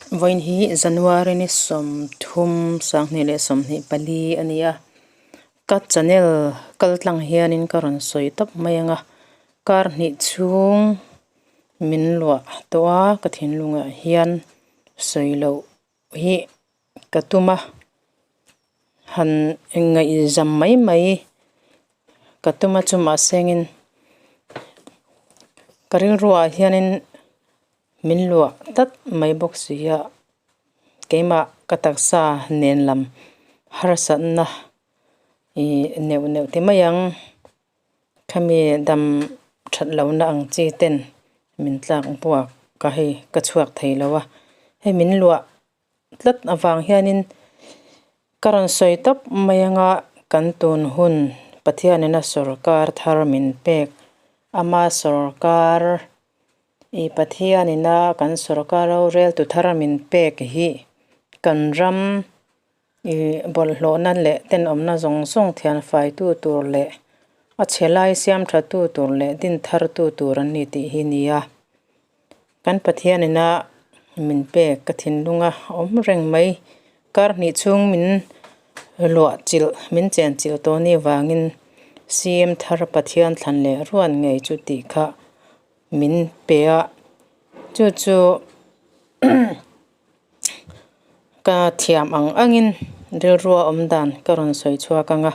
Vawiin hi January ni sawmthum sanghnih leh 24 a ni a, ka channel kal tlang hianin ka rawn sawi tawp mai ang a, kar hnih chhung min luah tawh a ka thinlungah hian sawi loh hi ka tum a, han ngaihzam mai mai ka tum a chu mahsengin ka rilruah hianin min luah tlat mai bawk si a, keimah ka taksa nen lam harsatna ih neuh neuh ti mai ang. Khami dam that lohna ang chi ten min tlak buak ka hei ka chhuak thei lo a, hei min luah tlat avang hianin ka rawn sawi tawp mai anga kan tun hun Pathianina sawrkar thar min pek ama sawrkar ih Pathianina kan sawrkar roreltu thar min pek hi kan ram Ih bawlhhlawhna leh tenawmna zawng zawng thianfaitu tur leh a chhe lai siam thatu tur leh din thartu tur an ni tih hi nia. Kan Pathian ina min pek ka thinlunga awm reng mai. Kar hnih chhung min luah chilh min chen chilh tawh ni vangin CM thar Pathian thlan leh ruan ngei chu tih kha min pe a. Chu chu Ka thiam ang angin rilrua awm dan ka rawn sawi chhuak ang a,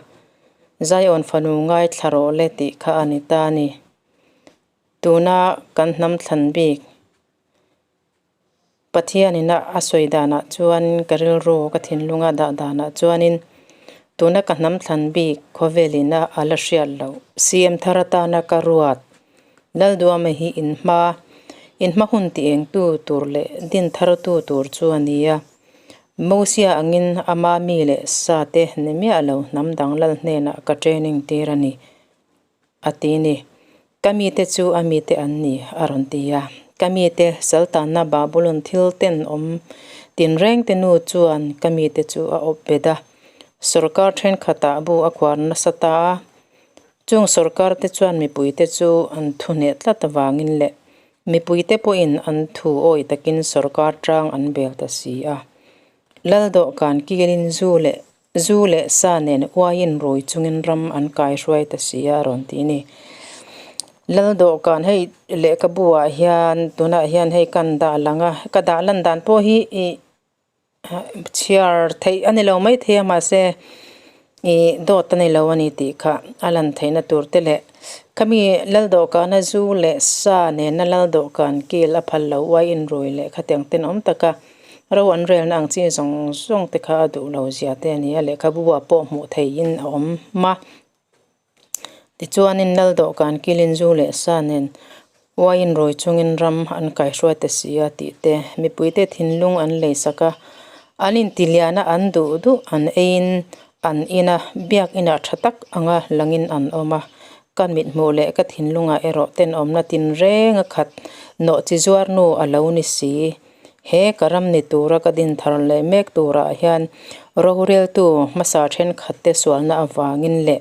Zion fanu ngaithla rawh le tih kha a ni ta a ni. Tuna kan hnam thlan bik Pathianina a sawi danah chuan ka rilru ka thinlunga dah danah chuanin tuna ka hnam thlan bik khawvelina a la hriat loh CM thar atana ka ruat Lalduama hi inhma inhma hun ti engtu tur leh din thartu tur chu a ni a. Mosia angin ama mi leh sa te ni miah lo hnam dang lal hnenah ka training tir a ni, a ti ni. Ka mite chu a mite an ni, a rawn ti a. Ka mite Saltanna Babulon thil ten awm tinrengte nu chuan ka mite chu a awp bet a. Sorkar thenkhatah bu a khuar nasa ta a. Chung sorkar te chuan mipuite chu an thu hneh tlat avangin leh mipuite pawhin an thu awi takin sorkar tang an bel ta si a. Lal dawhkan kilin zu leh zu leh sa nen uaiin rui chungin ram an kai hruai ta si a rawn ti ni. Lal dawhkan hei lehkhabu ah hian tunah hian hei kan dah lang a, ka dah lan dan pawh hi ih Chhiar theih a ni lo maithei a mahse ih dawt a ni lo a ni tih kha a lan theihna tur te leh khami lal dawhkana zu leh sa nena lal dawhkan kil a phal lo uai inrui leh khatiang tenawm taka ro an relna ang chi zawng zawng te kha a duh lo zia te a ni a lehkhabu ah pawh hmuh theihin a awm a. Tichuanin lal dawhkan kilin zu leh sa nen uaiin rawi chungin ram an kaihruai ta si a tih te, mipuite thinlung an leisak a, an intiliana an duh duh an eiin an in a, biakinah tha tak anga langin an awm a, ka mithmuh leh ka thinlungah erawh tenawmna tinreng a khat nawh chi zuar nu a lo ni si. He ka ram ni tura ka din thar leh mek turah hian roreltu hmasa thenkhatte sualna avangin leh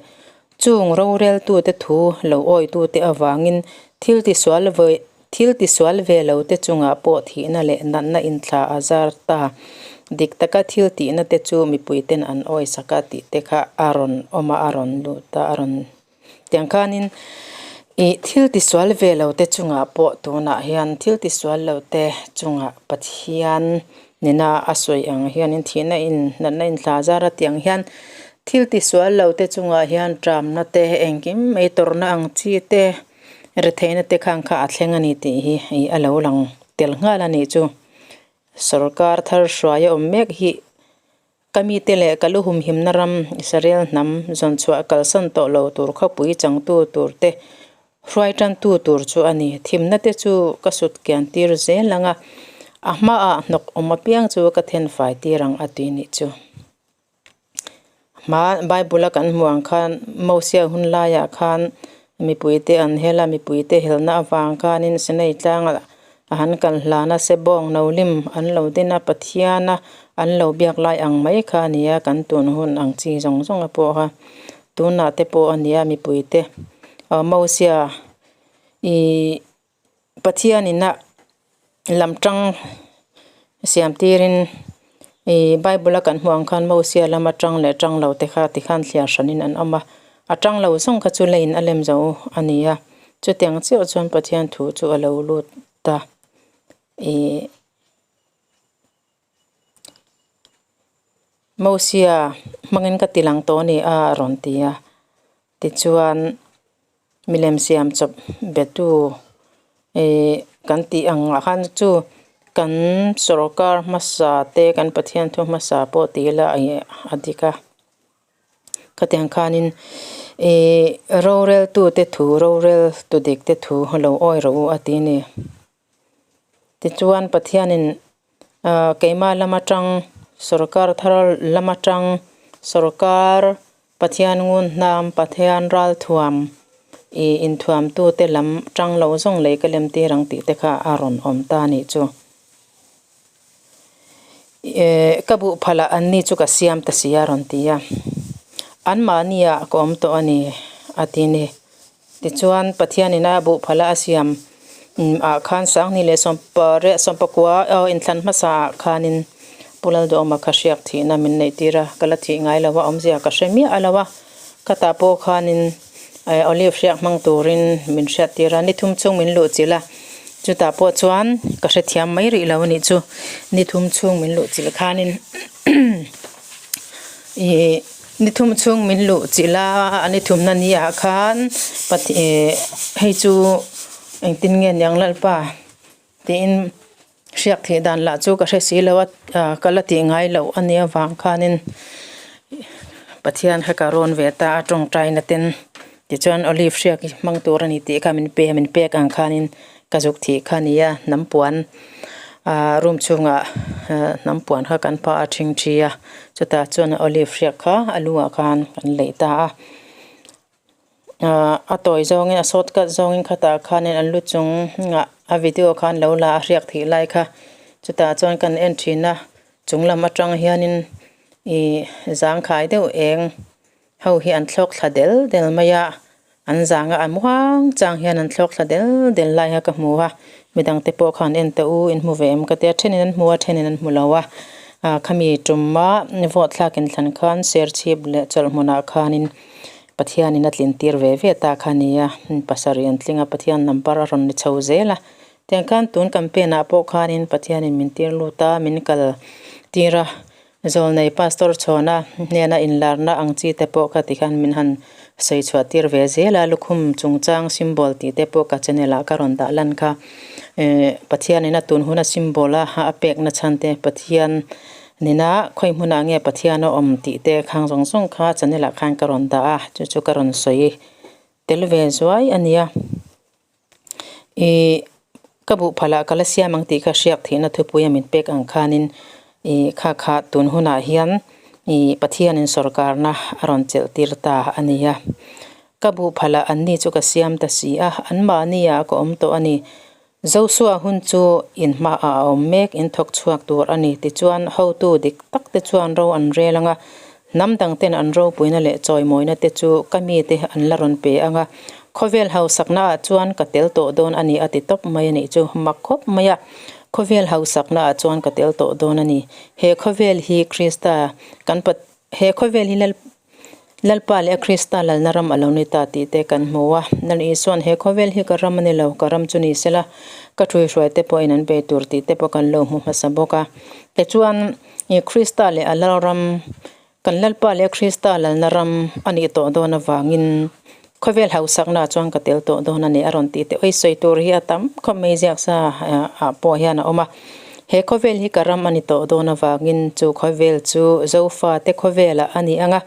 chung roreltute thu lo awitute avangin thil tisual thil tisual ve lote chungah pawh thihna leh natna inthla a zar ta. Dik taka thil tihna te chu mipuiten an awisak a tih te kha a rawn awm a, a rawn lut a, a rawn Tiang khanin ih thil tisual ve lo te chungah pawh tunah hian thil tisual lo te chungah Pathian nena a sawi ang hianin thihna in natna in thla zar a tiang hian thil tisual lo te chungah hian tramna te engkim mai tawrhna ang chi te retheihna te khang kha a thleng a ni tih hi ih a lo lang tel nghal a nih chu. Sorkar thar hruai a awm mek hi. Ka mite leh ka lu humhimna ram Israel hnam zawn chhuah kalsan tawh lo tur khawpui changtu tur te hruai tantu tur chu a ni. Thimna te chu ka sut kian tir zel ang a, a hmaah hnawk awm apiang chu ka then fai tir ang a tui nih chu. Hma Bible a kan hmuh ang khan Mosia hun laiah khan mipuite an hel a, mipuite helna avang khanin Sinai tlangah A han kal hlan a, Sebawng no lim an lo din a, Pathiana an lo biak lai ang mai kha a ni a, kan tun hun ang chi zawng zawng a pawh kha tunah te pawh a ni a, mipuite Mosia ih Pathianina lam tang. Siam tirin ih bible a kan hmuh ang khan Mosia lama tang leh tang lo te kha tikhan thliar hranin an awm a, a tang lo zawng kha chu leiin a lem zo a ni a, chutiang chiah chuan Pathian thu chu a lo lut ta ih Mosia hmangin ka ti lang tawh a ni a a rawn ti a tichuan milem siam chawp betu ih kan tih ang ah khan chu kan sawrkar hmasa te kan Pathian thu hmasa pawh ti ila ih a dik a khatiang khanin ih roreltu te thu rorel tu dik te thu lo awi rawh u a ti a ni. Tichuan Pathianin ah keimah lam atang sorkar thar lam atang sorkar Pathian ngun hnam Pathian ralthuam ih inthuamtute lam tang lo zawng lei ka lem tir ang tih te kha a rawn awm ta a nih chu. Ih ka buh phalh ah an ni chu ka siam ta si a rawn ti a anmahni ah ka awm tawh a ni a ti a ni. Tichuan, Pathianin a buhphala a siam ah khan Sanghni leh Sawmpariat Sawmpakua aw inthlan hmasa ah khanin Pu Lalduhawma kha hriak thihna min neih tir a, ka la thih ngai lo a, awmzia ka hre miah a lo a. Khatah pawh khanin Olive hriak hmang turin min hriat tir a, ni thum chhung min luh chilh a, chutah pawh chuan ka hrethiam mai rih lo a nih chu, ni thum chhung min luh chilh khanin ih. Ni thum chhung min luh chilh a, a ni thumna ni ah khan hei chu engtin nge niang Lalpa tiin hriak thih dan lah chu ka hre si lo a, ka la tih ngai loh a nih avang khanin Pathian kha ka rawn ve ta a tawngtaina ten tichuan olive hriak hi hmang tur a ni tih kha min pe a, min pek ang khanin ka zuk thih kha a ni a, hnam puan Ahh room chhungah hnam puan kha kan phah a ṭhing ṭhi a chutah chuan olive hriak kha a lu ah khan kan leih ta a ahh a tawi zawngin a short cut zawngin khatah khanin an lu chung ah a video khan lo la a hriak thih lai kha chutah chuan kan en ṭhin a chung lam aṭang hianin ih zangkhai deuh eng. Ho hi an thlawk thla del del mai a, an zanga a muang chang hian an thlawk thla del del lai kha ka hmu a, midang te pawh khan en teh u in hmu ve em ka tia thenin an hmu a thenin an hmu lo a, ah khami tumma vote thlak inthlan khan serchhip leh chawlhmunah khanin Pathianin a tlin tir ve ve ta kha a ni a, pasarih an tling a Pathian number a rawn ni chho zel a, tiang khan tun campaign ah pawh khanin Pathianin min tir lut a min kal tir a. Zawlnei Pastor Chhawna hnena inlarna ang chi te pawh kha tikhan min han sawi chhuah tir ve zel a, lukhum chungchang symbol tih te pawh ka channel ah ka rawn dah lan kha. Pathianin a tun huna symbol a a pekna chhan te Pathian nina khawi hmunah nge Pathian a awm tih te khang zawng zawng kha channel ah khan ka rawn dah a, chu chu ka rawn sawi tel ve zuai a nia. Ih ka buh phalh ah ka la siam ang tih kha hriak theihna thupui a min pek ang khanin ih kha kha tun hunah hian ih Pathianin sawrkarna a rawn chelh tir ta a ni a. Ka buh phalh ah anni chu ka siam ta si a, anmahni ah ka awm tawh a ni. Joshua hun chu in hmaah a awm mek, in thawk chhuak tur a ni. Tichuan hotu dik tak te chuan ro an rel ang a, Hnam dangten an ropuina leh chawimawina te chu ka mite an la rawn pe ang a, khawvel hausakna ah chuan ka tel tawh dawn a ni a ti tawp mai a nih chu. Mak khawp mai a, khawvel hausakna ah chuan ka tel tawh dawn a ni. He khawvel hi Krista kan pa he khawvel hi Lal Lalpa leh a Krista lalna ram a lo ni ta tih te kan hmu a. Lal Isuan he khawvel hi ka ram a ni lo, ka ram chu ni sela ka thuihruai te pawhin an bei tur tih te pawh kan lo hmu hmasa bawk a. Tichuan. Krista leh a Lalram, kan Lalpa leh Krista lalna ram a nih tawh dawn avangin khawvel hausaknaah chuan ka tel tawh dawn a ni a rawn tih te awi sawi tur hi a tam khawp mai ziak sa ah pawh hian a awm a. He khawvel hi ka ram a ni tawh dawn avangin chu khawvel chu Zofate khawvelah a ni ang a,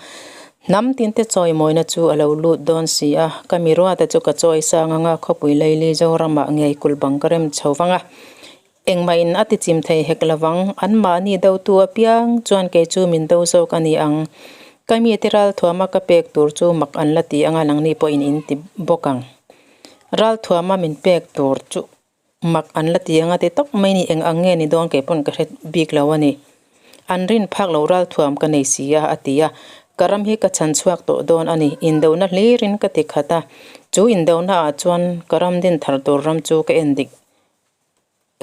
hnam tinte chawimawina chu a lo lut dawn si a, ka miruate chu ka chawi sang ang a, khawpui laili Zoramah ngei kulh bang ka rem chho vang a. Engmah in a ti chim thei hek lovang, anmahni dotu apiang chuan kei chu min do zawk a ni ang. Ka mite ralthuama ka pek tur chu mak an la ti anga nangni pawhin in ti bawk ang. Ralthuama min pek tur chu mak an la ti anga ti tawp mai ni, eng ang nge ni dawn kei pawn ka hre bik lo a ni. An rin phak lo ralthuam ka nei si a, a ti a. Ka ram hi ka chhan chhuak tawh dawn a ni, indona hlirin ka ti khat a. Chu indona ah chuan ka ram din thar tur ram chu ka en dik.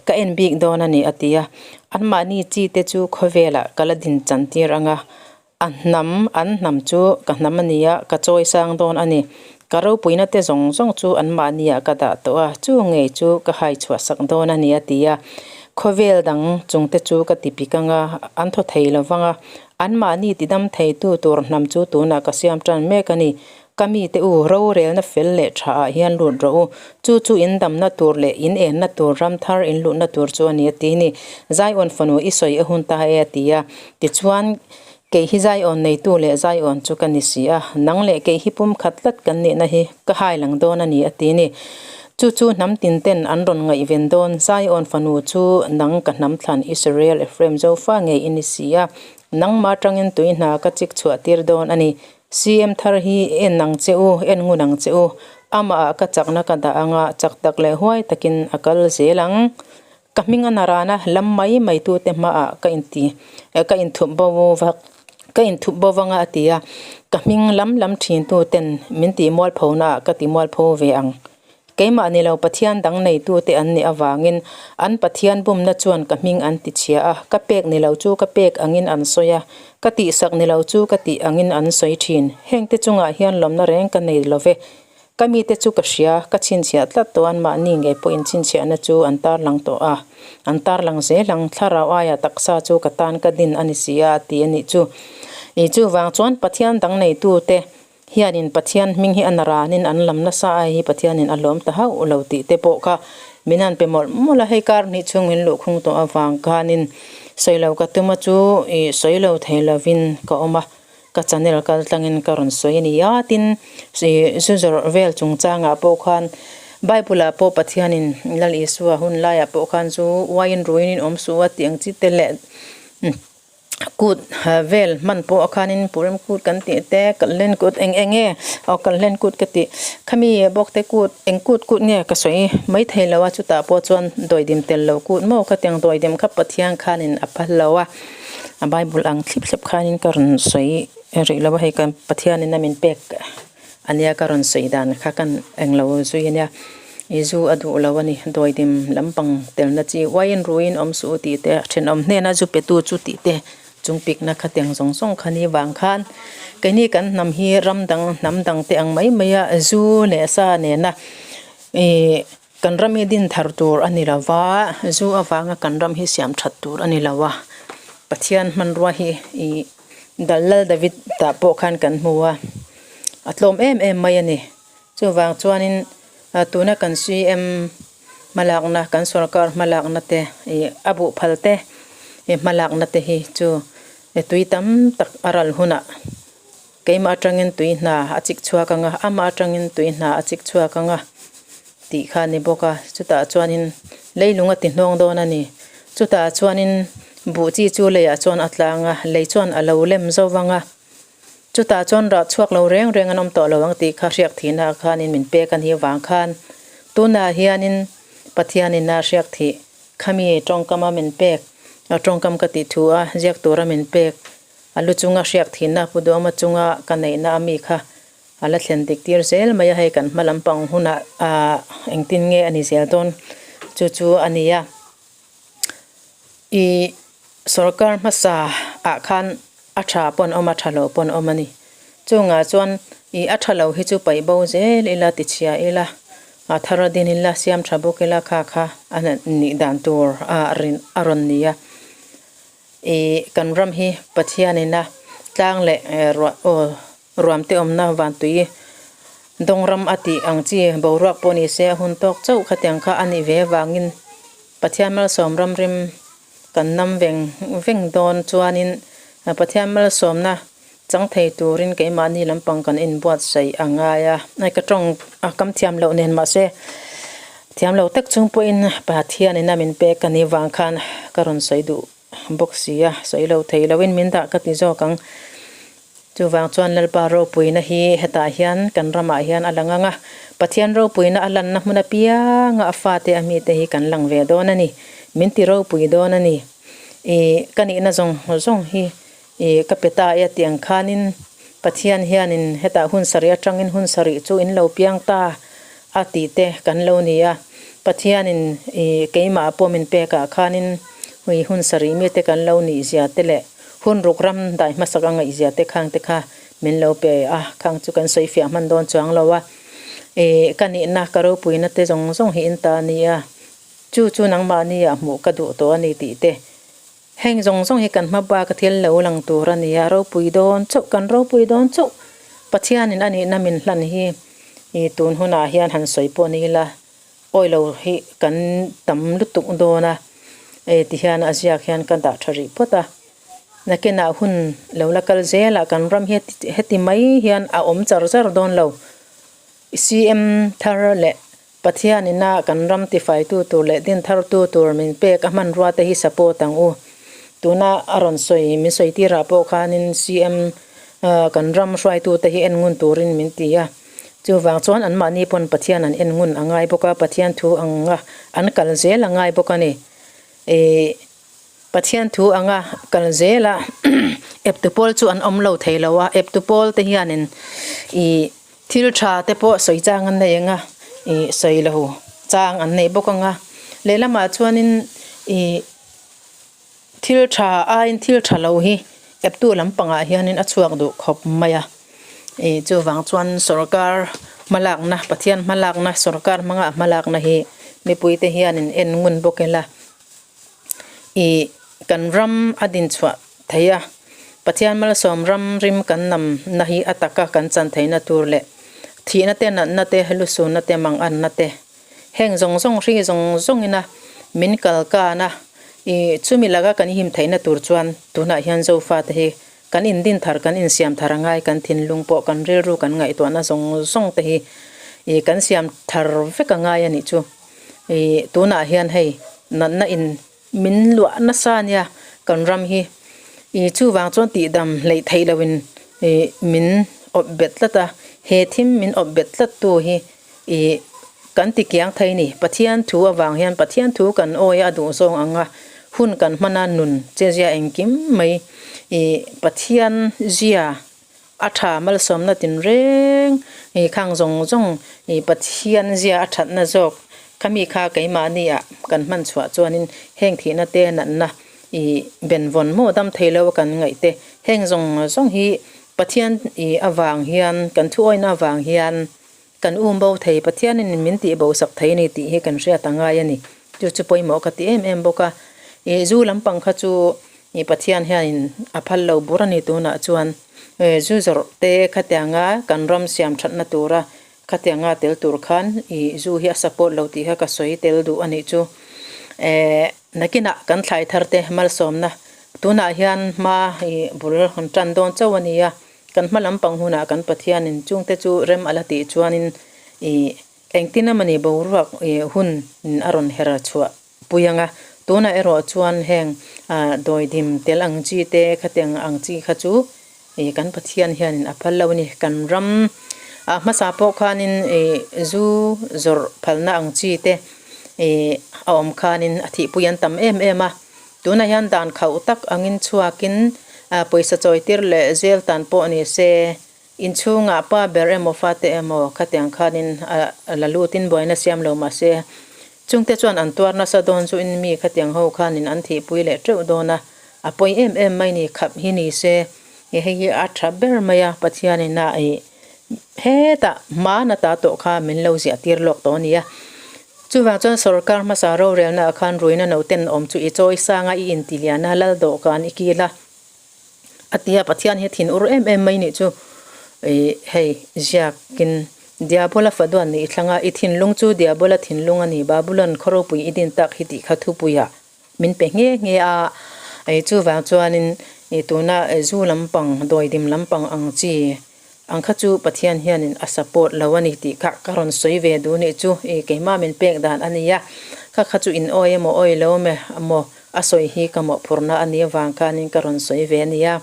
Ka en bik dawn a ni, a ti a. Anmahni chi te chu khawvelah ka la din chan tir ang a, a hnam, an hnam chu ka hnam a ni a, ka chawi sang dawn a ni. Ka ropuina te zawng zawng chu anmahniah ka dah tawh a, chu ngei chu ka hai chhuah sak dawn a ni, a ti a. Khawvel dang chung te chu ka ti pik ang a, an thaw thei lo vang a, anmahni tidam theitu tur hnam chu tunah ka siam tan mek a ni. Ka mite u, rorelna fel leh tha ah hian lut rawh u. Chu chu in damna tur leh in enna tur ram thar in luhna tur chu a ni a ti ni. Zion fanu i sawi a hun ta e a ti a. Tichuan, kei hi Zion neitu leh Zion chu ka ni si a, nang leh kei hi pumkhat tlat kan nihna hi ka hai lang dawn a ni a ti ni. Chu chu hnam tin ten an rawn ngaihven dawn. Zion fanu chu nang ka hnam thlan Israel Ephraim Zofa ngei i ni si a, nangmah atangin tui hna ka chik chhuah tir dawn a ni. CM thar hi en ang che u, en ngun ang che u. Amah ah ka chakna ka dah anga chak tak leh huai takin a kal zel ang. Ka hming a narana lam mai mai tute hmaah ka inti ka inthup bo vak ka inthup bo vanga a ti a. Ka hming lam lam thin tuten min tih mualpho naah ka ti mualpho ve ang. Keimah ni lo Pathian dang neitute an nih avangin an Pathian bumna chuan ka hming an ti chhia a, ka pek ni lo chu ka pek angin an sawi a, ka tihsak ni lo chu ka tih angin an sawi thin. Hengte chungah hian lawmna reng ka nei lo ve. Ka mite chu ka hria, ka chhinchhiah tlat tawh an mahni ngei pawhin chhinchhiahna chu an tarlang tawh a, an tarlang zel ang, thlarau aia taksa chu ka tan ka din a ni si a, a ti a nih chu. I chuvang chuan Pathian dang neitute Hianin Pathian hming hi a naranin an lam nasa a, hei hi Pathianin a lawm ta hauh lo tih te pawh kha min han pe mawlh mawlh a, hei kar hnih chhung min luhkhung tawh avang khanin sawi lo ka tum a chu ih sawi lo thei lovin ka awm a, ka channel kal tlangin ka rawn sawi a ni a, tin ih zu zawrh vel chungchangah pawh khan Bible ah pawh Pathianin Lal Isua hun laiah pawh khan zu uaiin ruiin in awm suh a tih ang chi te leh Kut vel hman pawh a khanin Purim kut kan tih te Kalhlen kut eng eng nge aw Kalhlen kut ka tih khami bawk te kut eng kut kut nge ka sawi mai thei lo a chutah pawh chuan dawidim tel lo kut maw khatiang dawidim kha Pathian khanin a phal lo a a bible ang thlip thlep khanin ka rawn sawi rih lo a hei kan Pathianin a min pek Ania ka rawn sawi dan kha kan englo zui ania, i zu a duh lo a ni, dawidim lampang telna chi uaiin ruiin awm suh u tih te, thenawm hnena zu petu chu tih te chung pikna kha tiang zawng zawng kha ni vang khan keini kan hnam hi ram dang hnam dang te ang mai mai a zu leh sa nena ih kan ram hi din thar tur a ni lo va, zu avanga kan ram hi siam that tur a ni lo a, Pathian hmanrua hi ih. Dal Lal David tah pawh khan kan hmu a, a tlawm em em mai a ni. Chuvang chuanin tuna kan CM hmalakna, kan sorkar hmalakna te ih a buh phal te ih hmalakna te hi chu tui tam tak a ral hunah keimah atangin tui hna a chik chhuak ang a, amah atangin tui hna a chik chhuak ang a tih kha a ni bawk a. Chutah chuanin leilung a ti hnawng dawn a ni. Chutah chuanin Buh chi chu leiah chuan a tlang a, lei chuan a lo lem zo vang a. Chutah chuan rah chhuak lo reng reng an awm tawh lo ang tih kha hriak thihnaah khanin min pek a nih avang khan tunah hianin Pathianin a hriak thih khami tawngkama min pek, a tawngkam ka tih thu a ziak tura min pek, a lu chunga hriak thihna Pu Duhawma chunga ka neihna a mi kha a la thlen dik tir zel mai a, hei kan hma lampang hunah engtin nge a ni zel dawn chu chu a ni a. Ih sorkar hmasa ah khan a tha pawn a awm a tha lo pawn a awm a ni. Chungah chuan ih a tha lo hi chu paih bo zel ila ti chhia ila a thar a din ila siam tha bawk ila kha kha a nih dan tur a a rawn ni a. Ih kan ram hi Pathianin a tlang leh ruah aw ruam te awmna vantui dawng ram a tih ang chi boruak pawh ni se a hun tawk chauh khatiang kha a nih ve avangin Pathian malsawm ramrim kan nam veng veng dawn chuanin Pathian malsawmna chang thei turin keimahni lampang kan inbuatsaih a ngai a, ai ka tawng a kam thiam loh nen mahse thiam lo tak chung pawhin Pathianin a min pek a nih vang khan ka rawn sawi duh bawk si a, sawi lo thei loin min dah ka ti zawk ang. Chuvang chuan Lalpa ropuina hi hetah hian kan ramah hian a lang ang a, Pathian ropuina a lanna hmun apianga a fate a mite hi kan lang ve dawn a ni, min ti ropui dawn a ni. Ih ka nihna zawng zawng hi ih ka pe ta e tih ang khanin Pathian hianin hetah hun sarih atangin hun sarih chu in lo piang ta a tih te kan lo ni a. Pathianin ih keimah pawh min pekah khanin ih hun sarih mite kan lo nih zia te leh hun ruk ram dai hmasak a ngaih zia te khang te kha min lo pe a, khang chu kan sawi fiah hman dawn chuang lo a. Ih ka nihna ka ropuina te zawng zawng hi in ta a ni a, chu chu nangmahni ah hmuh ka duh tawh a ni tih te Heng zawng zawng hi kan hma bak a thil lo lang tur a ni a, ropui dawn chauh, kan ropui dawn chauh. Pathianin a nihna min hlan hi i tun hunah hian han sawi pawh ni ila, awi lo hi kan tam lutuk dawn a, e ti hian a ziak hian ka dah tha rih phawt a. Nakinah hun lo la kal zelah kan ram hi heti mai hian a awm char char dawn lo. CM thar leh Pathian ina kan ram tifaitu tur leh dinthartu tur min pek a hmanrua te hi support ang u. Tuna a rawn sawi, min sawi tirah pawh khanin CM kan ram hruaitu te hi en ngun turin min ti a. Chuvang chuan anmahni pawn Pathian an en ngun a ngai bawk a, Pathian thu anga an kal zel a ngai bawk a ni. Ih Pathian thu anga kal zel a eptu pawl chu an awm lo thei lo a, eptu pawl te hianin ih Thil tha te pawh sawi chang an nei ang a, ih sawi lo chang an nei bawk ang a. Lehlamah chuanin ih thil tha aiin thil tha lo hi eptu lampangah hianin a chhuak duh khawp mai a. Ih chuvang chuan sorkar hmalakna Pathian hmalakna sorkar hmanga hmalakna hi mipuite hianin en ngun bawk ila. Ih kan ram a din chhuah thei a, Pathian malsawm ram rim kan nam na hi a taka kan chan theihna tur leh thihna te natna te lusunna te manganna te heng zawng zawng hri zawng zawngina min kal kan a, ih chumi laka kan him theihna tur chuan tunah hian Zofa te hi kan indin thar kan insiam thar a ngai kan thinlung pawh kan rilru kan ngaihtuahna zawng zawng te hi ih kan siam thar vek a ngai a nih chu. Ih tunah hian hei natna in min luah nasa ania kan ram hi ih chuvang chuan tihdam hleih theih loh in ih min awp bet tlat a he thim min awp bet tlat tu hi ih kan ti kiang thei a ni Pathian thu avang hian Pathian thu kan awi a duh zawng ang a hun kan hman a nun che zia engkim mai ih Pathian zia A tha malsawmna tinreng ih khang zawng zawng ih Pathian zia a thatna zawk kha mi kha keimahni ah kan hman chhuah chuanin heng thihna te natna ih benvawn maw dam thei lo a kan ngaih te heng zawng zawng hi Pathian ih avang hian kan thuawina avang hian Kan um bo thei, Pathianin min tih bo sak thei a ni tih hi kan hriat a ngai a ni. Chu chu pawimawh ka ti em em bawk a. Ih zu lampang kha chu ih Pathian hianin a phal lo bur a ni tunah chuan. Zu zawrh te khatianga kan ram siam thatna tura khatianga tel tur khan ih zu hi a support lo tih kha ka sawi tel duh a nih chu. Eh nakinah kan thlai thar te malsawmna tunah hian hma ih bul han tan dawn chauh a ni a. Kan hma lampang hunah kan Pathianin chungte chu rem a la tih chuanin ih engtin emawni boruak ih hun a rawn her chhuah pui ang a. Tunah erawh chuan heng ah dawidim tel ang chi te khatiang ang chi kha chu ih kan Pathian hianin a phal lo a ni. Kan ram ah hmasa pawh khanin ih zu zawrh phalna ang chi te ih a awm khanin a thihpui an tam em em a. Tunah hian dan khauh tak angin chhuakin pawisa chawitir leh zel tan pawh ni se, inchhungah pa ber emaw fate emaw khatiang khanin a la lutin buaina siam lo mah se, chungte chuan an tuar nasa dawn chuin mi khatiang ho khanin an thihpui leh teuh dawn a, a pawi em em mai ni khap hi ni se, hei hi a tha ber mai a, Pathianin a hetah hmana ta tawh kha min lo ziah tir lawk tawh a ni a. Chuvang chuan sorkar hmasa rorelna ah khan ruina no ten awm chu i chawi sang a, i inti lian a, lal dawhkan i kil a, a ti a, Pathian hi a thin ur em em mai nih chu i hei ziakin Diabola faduan nih i thlang a, i thinlung chu Diabola thinlung a ni, Babulon khaw ropui i din tak hi tih kha thupuiah min pe nghe nghe a, chuvang chuanin tuna zu lampang, dawidim lampang ang chi ang kha chu Pathian hianin a support lo a ni tih kha ka rawn sawi ve duh nih chu keimah min pek dan a ni a, kha kha chu in awi emaw awi lo emaw a sawi hi ka mawhphurhna a nih avang khanin ka rawn sawi ve a ni a.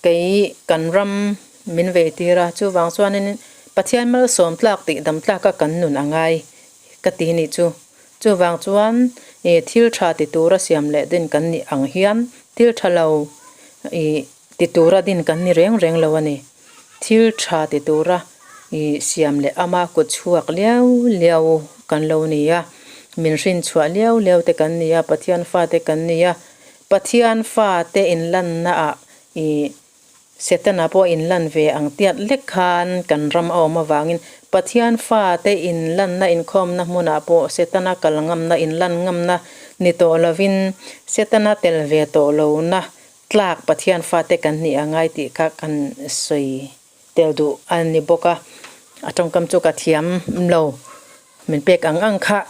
Kei kan ram min vei tir a, chuvang chuanin Pathian malsawm tlak tih dam tlaka kan nun a ngai ka ti nih chu. Chuvang chuan ih thil tha ti tura siam leh din kan nih ang hian thil tha lo ih ti tura din kan ni reng reng lo a ni. Thil tha ti tura Ih siam leh ama kut chhuak liau liau kan lo ni a, min hrin chhuah liau liau te kan ni a, Pathian fate kan ni a, Pathian fate inlanna ah ih Setana pawh inlan ve ang tiat lek khan kan ram a awm avangin Pathian fate inlanna inkhawmna hmunah pawh Setana kal ngamna inlan ngamna ni tawh lovin Setana tel ve tawh lohna tlak Pathian fate kan nih a ngai tih kha kan sawi tel duh a ni bawk a, a tawngkam chu ka thiam lo min pek ang ang kha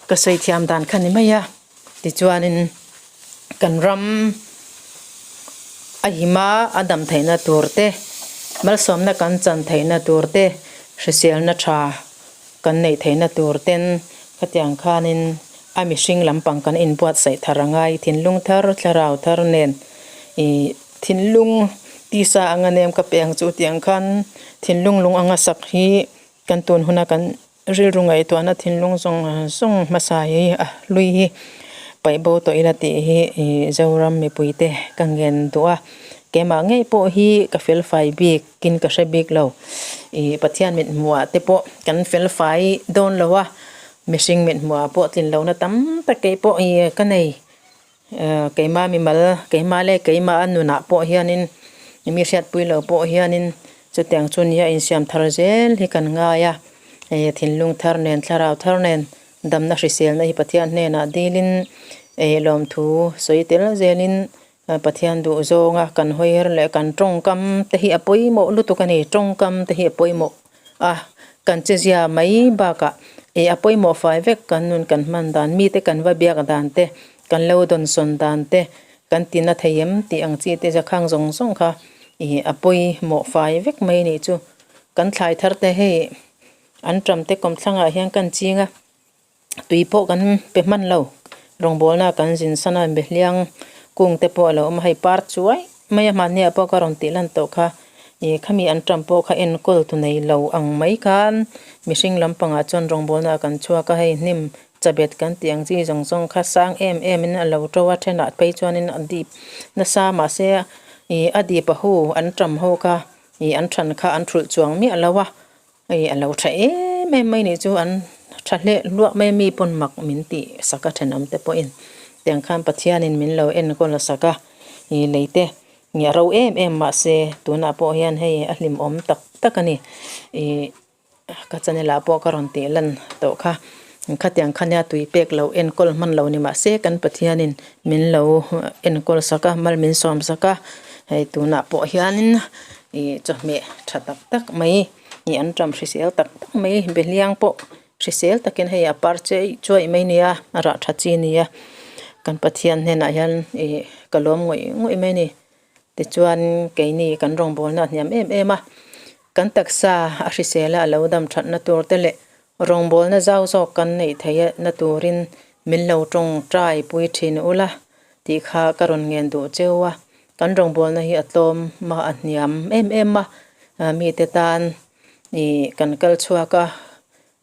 ka sawi thiam dan kha ni mai a tichuanin kan ram a hima a dam theihna tur te malsawmna kan chan theihna tur te hriselna tha kan neih theihna tur ten khatiang khanin a mihring lampang kan inbuatsaih thar a ngai thinlung thar thlarau thar nen ih. Thinlung tisa anga nem ka pe ang chu tiang khan thinlung lung anga sak hi kan tun huna kan rilru ngaihtuahna thinlung zawng zawng hmasa hi a hlui hi paih bo tawh ila tih hi ih Zoram mipui te ka ngen duh a keimah ngei pawh hi ka fel fai bik in ka hre bik lo ih Pathian mit hmuhah te pawh kan fel fai dawn lo a mihring mit hmuhah pawh tlin lohna tam tak keipawh ih ka nei. Keimah mimal, keimah leh keimah a nunah pawh hianin mi hriatpui lo pawh hianin chutiang chu nia insiam thar zel hi kan ngai a. Hei thinlung thar nen, thlarau thar nen damna hriselna hi Pathian hnenah dilin lawmthu sawi tel zelin Pathian duh zawnga kan hawiher leh kan tawngkam te hi a pawimawh lutuk a ni. Tawngkam te hi a pawimawh a, kan che zia mai bakah ih a pawimawh fai vek kan nun kan hman dan, mite kan va biak dan te, kan lo dawnsawn dan te, kan ti na thei em tih ang chi te zakhang zawng zawng kha ih a pawimawh fai vek mai nih chu. Kan thlai thar te hei an ṭam te kawmthlangah hian kan ching a. Tui pawh kan pe hman lo rawngbawlna kan zin san a behliang kung te pawh a lo awm a hei par chuai mai a hmanni ah pawh ka rawn tih lan tawh kha ih khami an ṭam pawh kha enkawl tu nei lo ang mai khan mihring lampangah chuan rawngbawlna ah kan chhuak a hei hnim chabet kan tih ang chi zawng zawng kha sang em em in a lo to a thenah phei chuanin a dip nasa mahse ih a dip a hu an ṭam ho kha ih an ṭhan kha an ṭhulh chuang miah lo a. Hei a lo tha em em mai nih chu an tha hleh hluah mai a mi pawn mak min tih sak a thenawm te pawhin tiang khan Pathianin min lo enkawl a sak a ih lei te nge a ro em em mahse tunah pawh hian hei a hlimawm tak tak a ni ih ka channel ah pawh ka rawn tih lan tawh kha khatiang kha nia tui pek loh enkawl hman lo ni mahse kan Pathianin min lo enkawl sak a mal min sawm sak a hei tunah pawh hianin ih chawhmeh tha tak tak mai ih an ṭam hrisel tak tak mai behliang pawh hrisel takin hei a par chiai chuai mai nia a rah tha chi nia kan Pathian hnenah hian ih ka lawm ngawih ngawih mai a ni tichuan keini kan rawngbawlna a hniam em em a kan taksa a hrisel a a lo dam thatna tur te leh rawngbawlna zau zawk kan neih theih na turin min lo tawngtai pui thin ula tih kha ka rawn ngen duh cheu a. Kan rawngbawlna hi a tlawm a, a hniam em em a, mite tan ih kan kal chhuak a,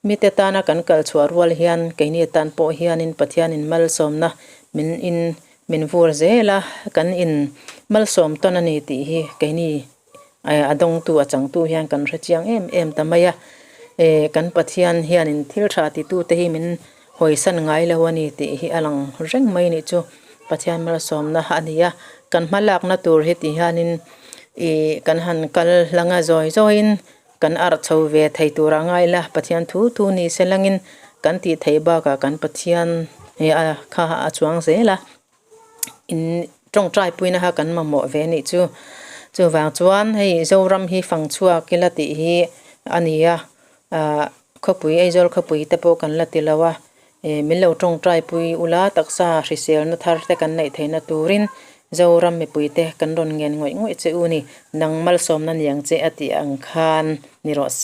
mite tana kan kal chhuah rual hian keini tan pawh hianin Pathianin malsawmna min in min vur zel a, kan in malsawm tawn a ni tih hi keini a dawngtu a changtu hian kan hre chiang em em ta mai a, kan Pathian hianin thil tha titute hi min hawisan ngai lo a ni tih hi a lang reng mai nih chu Pathian malsawmna a ni a, kan hma lakna tur hi ti hianin ih kan han kal hlanga zawi zawiin kan arh chho ve thei tur a ngai la Pathian thu thu ni se langin kan tih theih bakah kan Pathian a kha a chuang zel a. In tawngtai puina kha kan mamawh ve anih chu. Chuvang chuan hei Zoram hi fang chhuak ila tih hi a ni a, ah khawpui Aizawl khawpui te pawh kan la ti lo a, ih min lo tawngtai pui ula taksa hriselna thar te kan neih theihna turin Zoram mipui te kan rawn ngen ngawih ngawih che u ni, nang malsawmna niang che a tih ang khan ni rawh se.